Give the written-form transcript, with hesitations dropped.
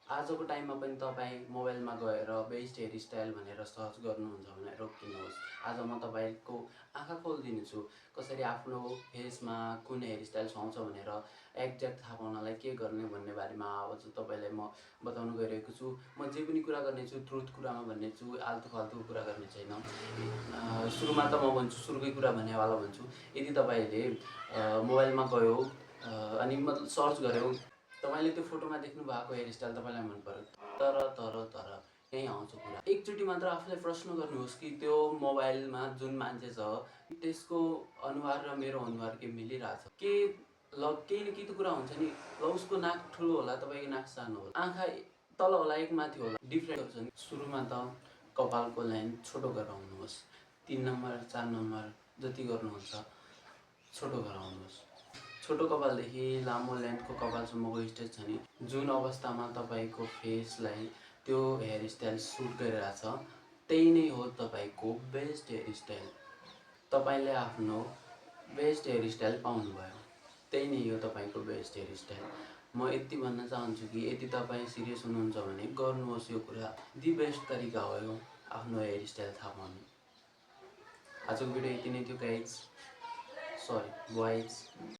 आजको टाइममा पनि तपाईँ मोबाइलमा गएर बेस्ट हेयर स्टाइल भनेर सर्च गर्नुहुन्छ भने रोकिनुहोस्। आज म तपाईँको आँखा खोलिदिनेछु कसरी आफ्नो फेसमा कुन हेयर स्टाइल सुहाउँछ भनेर एक्ज्याक्ट थाहा पाउनलाई के गर्ने भन्ने बारेमा आज तपाईँलाई म बताउन गइरहेको छु। म जे पनि कुरा गर्नेछु ट्रुथ कुरामा भन्नेछु, आल्तु फाल्तु कुरा गर्ने छैन। सुरुमा त म भन्छु, सुरुकै कुरा भन्नेवाला भन्छु। यदि तपाईँले मोबाइलमा गयो अनि मतलब सर्च गऱ्यो, तपाईले त्यो फोटोमा देख्नु भएको हेयर स्टाइल तपाईलाई मन पर्यो, तर यही आउँछ कुरा। एकचोटि मात्र आफूलाई प्रश्न गर्नुहोस् कि त्यो मोबाइलमा जुन मान्छे छ त्यसको अनुहार र मेरो अनुहार के मिलिरहेछ के? ल केही न केही त कुरा हुन्छ नि। ल उसको नाक ठुलो होला, तपाईँको नाक सानो होला, आँखा तल होला एक माथि होला, डिफ्रेन्ट हुन्छ नि। सुरुमा त कपालको लाइन छोटो गराउनुहोस्। 3 नम्बर 4 नम्बर जति गर्नुहुन्छ छोटो गराउनुहोस्। छोटो कपालदेखि लामो लेन्थको कपालसम्मको स्टेज छ नि, जुन अवस्थामा तपाईँको फेसलाई त्यो हेयर स्टाइल सुट गरिरहेछ त्यही नै हो तपाईँको बेस्ट हेयर स्टाइल। तपाईँले आफ्नो बेस्ट हेयर स्टाइल पाउनुभयो, त्यही नै हो तपाईँको बेस्ट हेयर स्टाइल। म यति भन्न चाहन्छु कि यदि तपाईँ सिरियस हुनुहुन्छ भने गर्नुहोस् यो कुरा। दि बेस्ट तरिका हो यो आफ्नो हेयर स्टाइल थाहा पाउने। आजको भिडियो यति नै थियो गाइज, सरी बोइज।